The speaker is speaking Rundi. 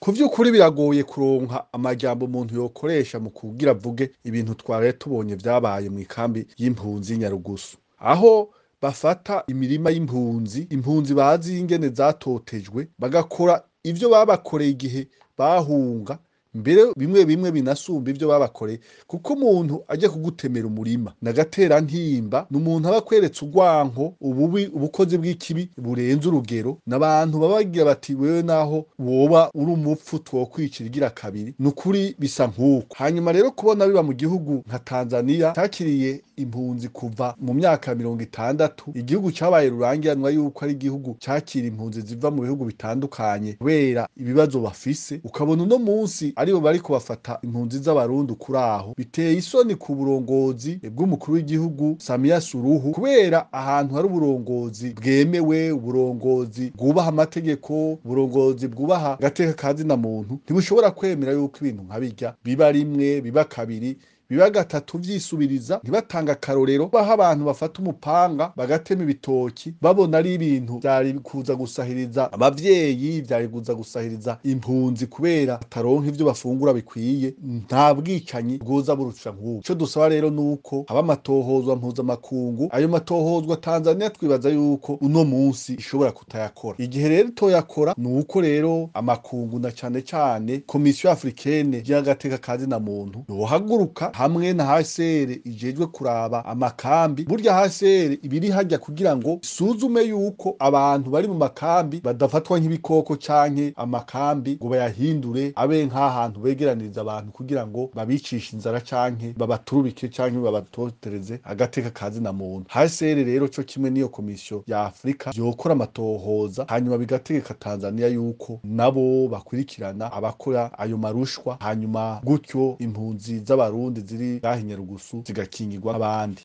Ku vy'ukuri biragoye kuronka amajambo umuntu yokoresha mu kugira avuge ibintu twaraye tubonye vyabaye mw'ikambi y'impunzi Nyarugusu, aho bafata imirima y'impunzi, impunzi bazi ingene zatotejwe, bagakora ivyo babakoreye igihe bahunga, mbere bimwe bimwe binasumba ivyo babakoreye, kuko umuntu aje kugutemera umurima n'agaterantimba, ni umuntu aba akweretse urwanko, ububi, ubukozi bw'ikibi burenze urugero, n'abantu baba bagira bati wewe naho woba uri umupfu twokwicira igira kabiri. Ni ukuri bisa nk'uko. Hanyuma rero kubona biba mu gihugu nka Tanzania cakiriye impunzi kuva mu myaka 60, igihugu cabaye rurangiranwa yuko ari igihugu cakira impunzi ziva mu bihugu bitandukanye kubera ibibazo bafise, ukabona uno munsi aribo bariko bafata impunzi z'Abarundi kuraho, biteye isoni ku burongozi bw'umukuru w'igihugu Samia Suluhu, kubera ahantu hari uburongozi bwemewe, uburongozi bwubaha amategeko, uburongozi bwubaha agateka ka zina muntu, ntibushobora kwemera yuko ibintu nka birya biba rimwe, biba kabiri, biba gatatu vyisubiriza, ntibatanga akarorero baho abantu bafata umupanga bagatema ibitoki babona ari ibintu vyari kuza gusahiriza abavyeyi, vyari kuza gusahiriza impunzi kubera bataronka ivyo bafungura bikwiye. Nta bwicanyi bwoza burusha nk'ubu. Ico dusaba rero nuko haba amatohozwa mpuzamakungu. Ayo matohozwa Tanzania twibaza yuko uno munsi ishobora kutayakora. Igihe rero itoyakora, nuko rero amakungu na cane cane Komisiyo Africaine y'agateka ka zina muntu yohaguruka hamwe na HCR ijejwe kuraba amakambi. Burya HCR ibiri hajya kugira ngo isuzume yuko abantu bari mu makambi badafatwa nk'ibikoko canke amakambi ngo bayahindure abe nk'ahantu begeraniriza abantu kugira ngo babicishe inzara canke babaturubike canke babatotereze agateka ka zina muntu. HCR rero co kimwe n'iyo komisiyo ya Afrika yokora amatohoza, hanyuma bigategeka Tanzania yuko nabo bakurikirana abakora ayo marushwa, hanyuma gutyo impunzi z'Abarundi ziri ngaha i Nyarugusu zigakingirwa abandi.